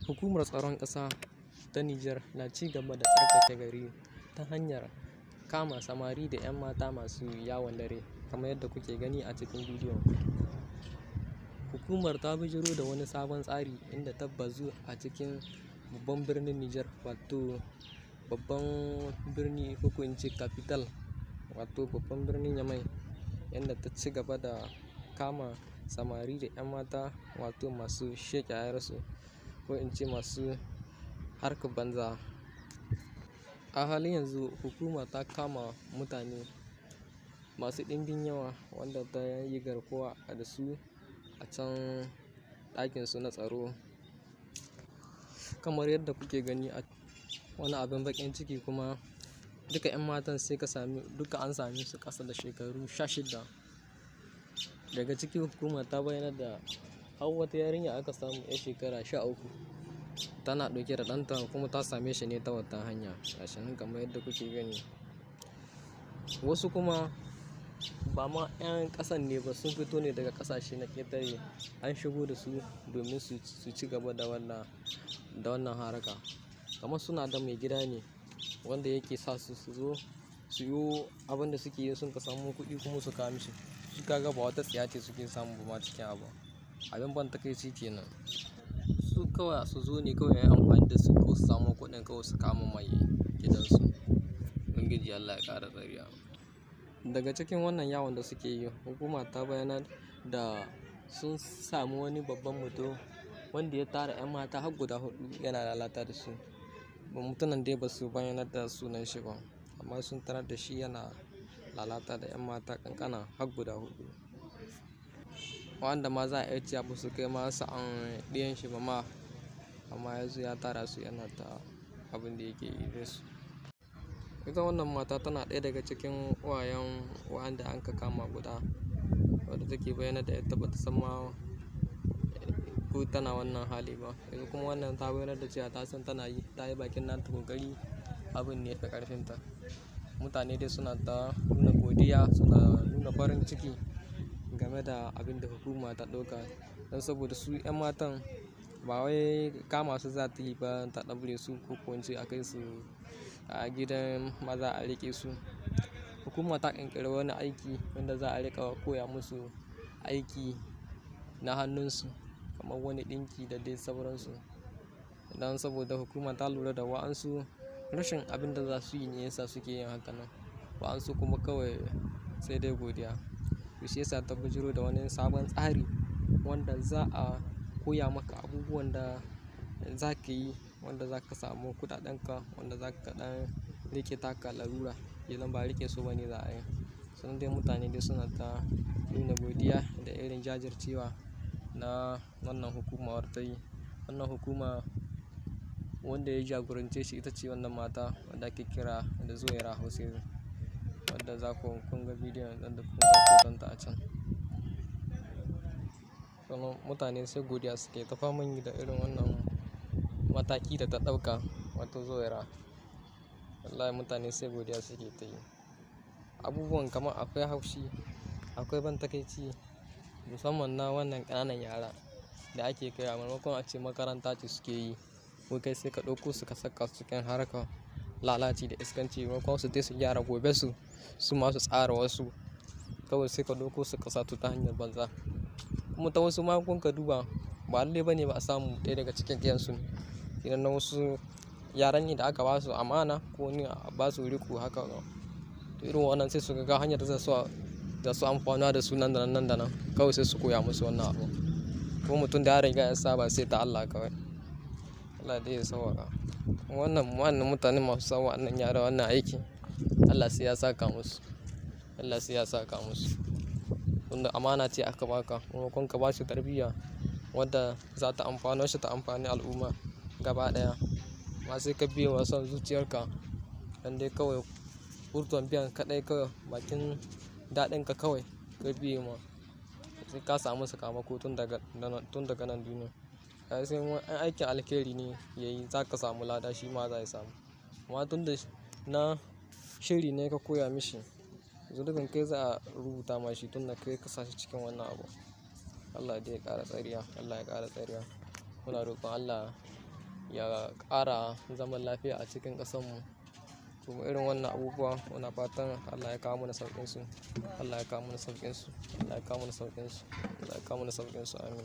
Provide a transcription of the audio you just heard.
Hukumar tsaron ƙasa ta Nijar na ci gaba da tsarkake gari ta hanyar kama samari da 'yan mata masu yawon dare, kamar yadda kuke gani a cikin bidiyon. Hukumar ta bijiro da wani sabon tsari inda ta bazu a cikin babban birnin Nijar, wato babban birni ko ko in ce capital, wato babban birnin Yamai, inda ta ci gaba da kama samari da 'yan mata, wato masu sheƙe ayarsu ko in ce masu harkar banza. A halin yanzu hukuma ta kama mutane masu ɗimbin yawa wanda ta yi garkuwa da su a can ɗakinsu na tsaro. Kamar yadda kuke gani a wani abin baƙin ciki kuma, duka 'yan matan sai ka sami duka an same su ƙasa da shekaru 16. Daga ciki hukuma ta bayyana da har wata yarinya aka samu 'yar shekara 13 tana ɗauke da ɗanta, kuma ta same shi ne ta wata hanya, gashi nan kamar yadda kuke gani. Wasu kuma ba ma 'yan ƙasan ne ba, sun fito ne daga ƙasashe na ƙetare, an shigo da su domin su ci gaba da wannan haraka. Kamar suna da mai gida ne wanda yake sa su su zo su yi abin da suke yi, sun ka samu kuɗi kuma su kawo mishi. Su kaga ba wata tsiya ce suke samu ba ma cikin abu. Abin ban takaici kenan. Su kawai su zo ne kawai ayi amfani da su ko su samu kuɗin kawai su kama mai gidansu. Ubangiji Allah ya ƙara tsariya. Daga cikin wannan yawon da suke yi, hukuma ta bayyana da sun samu wani babban mutum wanda ya tara 'yan mata har guda 4 yana lalata da su. Mutumin dai ba su bayyana da sunan shi ba, amma sun tarar da shi yana lalata da 'yan mata ƙanƙana har guda 4. Wa'anda ma za a iya cewa ba su kai ma sa'an ɗiyan shi ba ma, amma ya zo ya tara su yana ta abin da yake yi da su. Ita wannan mata tana ɗaya daga cikin uwayen wa'anda an ka kama guda, wadda take bayyana da ita ba ta san ma ko tana wannan hali ba. Yanzu kuma wannan ta bayyana da cewa ta san tana yi, ta yi bakin nata ƙoƙari, abin ne ya fi ƙarfinta. Mutane dai suna ta nuna godiya, suna nuna farin ciki game da abin da hukuma ta ɗauka. Don saboda su 'yan matan ba wai kama su za ta yi ba ta ɗaure su ko ko in ce a kai su a gidan maza a riƙe su. Hukuma ta ƙirƙiri wani aiki wanda za a riƙa koya musu aiki na hannunsu, kamar wani ɗinki da dai sauransu. Don saboda hukuma ta lura da wa'ansu rashin abin da za su yi ne yasa suke yin haka nan. Wa'ansu kuma kawai sai dai godiya. To shi yasa ta bijiro da wani sabon tsari wanda za a koya maka abubuwan da za ka yi, wanda za ka samu kuɗaɗenka, wanda za ka ɗan riƙe taka larura. Idan ba riƙe su ba ne za a yi. Sun dai mutane dai suna ta nuna godiya da irin jajircewa na wannan hukumar ta yi. Wannan hukuma wanda ya jagorance shi ita ce wannan mata wadda ake kira da Zuwaira Hussein, wadda za ku kun ga bidiyon ɗin da kun ga hotonta a can. Sannan mutane sai godiya suke ta faman yi da irin wannan mataki da ta ɗauka, wato Zuwaira. Wallahi mutane sai godiya suke ta yi. Abubuwan kamar akwai haushi, akwai ban takaici, musamman na wannan ƙananan yara da ake kai wa maimakon a ce makaranta ce suke yi. Ko kai sai ka ɗauko su ka saka su cikin harkar lalaci da iskanci, maimakon su tai su gyara gobe su, su ma su tsara wasu. Kawai sai ka ɗauko su ka sa su ta hanyar banza. Kuma ta wasu ma kun ka duba ba lalle ba ne ba a samu ɗaya daga cikin ɗiyansu. Idan na wasu yaran ne da aka ba su amana ko wani a ba su riƙo haka. To irin wannan sai su ga hanyar da za su amfana da su nan da nan nan da nan. Kawai sai su koya musu wannan abu. Ko mutum da ya riga ya saba sai ta Allah kawai. Allah dai ya sauwaƙa. Wannan mutanen masu sa wa'annan yara wannan aiki, Allah sai ya saka musu. Allah sai ya saka musu. Tunda amana ce aka ba ka, maimakon ka ba su tarbiyya wadda za ta amfano shi ta amfani al'umma gaba ɗaya. Amma sai ka biye wa son zuciyarka, dan dai kawai hurton biyan kaɗai kawai bakin daɗinka kawai ka biye ma. Sai ka samu sakamako tun daga nan duniya. Ai sai aikin alkhairi ne yayi za ka samu lada, shi ma za ya samu. Amma tun da na shiri ne ka koya mishi, zunubin kai za a rubuta ma shi tun da kai ka sa shi cikin wannan abu. Allah dai ya ƙara tsariya, Allah ya ƙara tsariya. Muna roƙon Allah ya ƙara zaman lafiya a cikin ƙasanmu. Kuma irin wannan abubuwa muna fatan Allah ya kawo mana sauƙinsu. Allah ya kawo mana sauƙinsu. Allah ya kawo mana sauƙinsu. Allah ya kawo mana sauƙinsu. Amin.